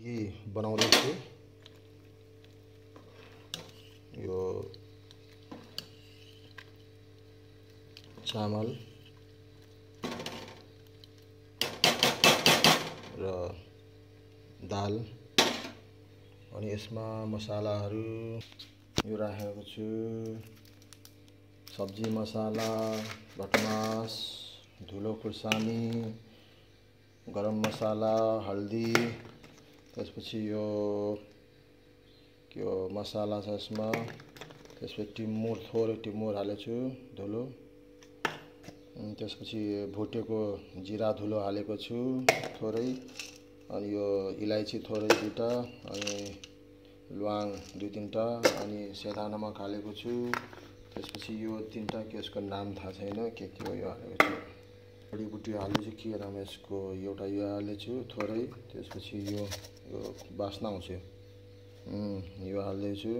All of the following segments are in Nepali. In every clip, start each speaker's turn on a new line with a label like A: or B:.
A: मैगी बनाउँदैछु। यो चामल र दाल अनि यसमा मसालाहरू यो राखेको छु। सब्जी मसाला, भटमास, धुलो खुर्सानी, गरम मसाला, हल्दी, त्यसपछि यो मसाला छ यसमा। त्यसपछि टिमुर, थोरै टिमुर हालेछु धुलो। त्यसपछि भुटेको जिरा धुलो हालेको छु थोरै। अनि यो इलायची थोरै 2टा, अनि ल्वाङ 2-3टा, अनि सेधा नमक हालेको छु। त्यसपछि यो 3टा यसको नाम थाहा छैन के हो यो हालेको छु। जडीबुटी हालेछु, के नाम यसको, एउटा यो हालेछु थोरै। त्यसपछि यो बास्ना आउँछ यो हाल्दैछु।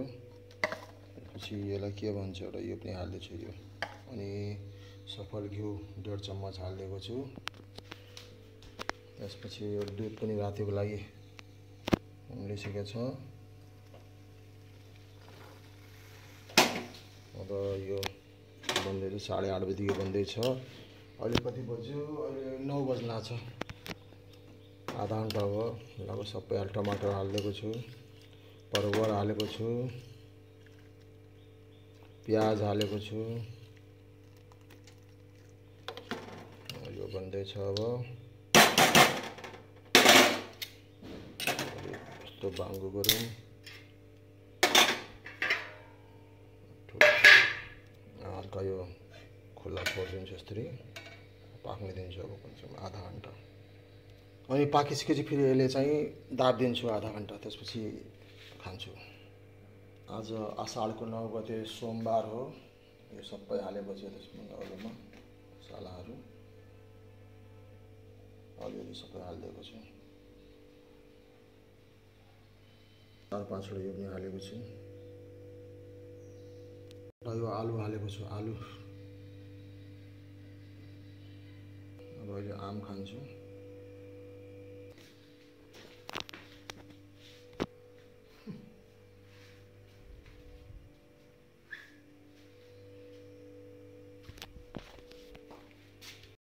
A: त्यसपछि यसलाई के भन्छ एउटा यो पनि हाल्दैछु यो। अनि सफल घिउ 1.5 चम्मच हालिदिएको छु। त्यसपछि यो दुध पनि रातिको लागि उम्लिसकेको छ। अब यो बन्दैछ, 8:30 बजीको बन्दैछ। अहिले कति बज्यो? अहिले 9 बज्न आछ। आधा घन्टा भयो। अब सबै टमाटर हालिदिएको छु, परवर हालेको छु, प्याज हालेको छु। यो बन्दैछ। अब यस्तो बाङ्गो गरौँ। हल्का यो खुला छोडिदिन्छु, यसरी पाक्न दिन्छु अब कमसेकम आधा घन्टा। अनि पाकिसकेपछि फेरि यसले चाहिँ दाबिदिन्छु आधा घन्टा, त्यसपछि खान्छु। आज आषाढको 9 गते सोमबार हो। यो सबै हालेपछि त्यसमा अरूमा मसालाहरू अलिअलि सबै हालिदिएको छु। 4-5वटा यो पनि हालेको छु। र यो आलु हालेको छु, आलु। अब अहिले आम खान्छु।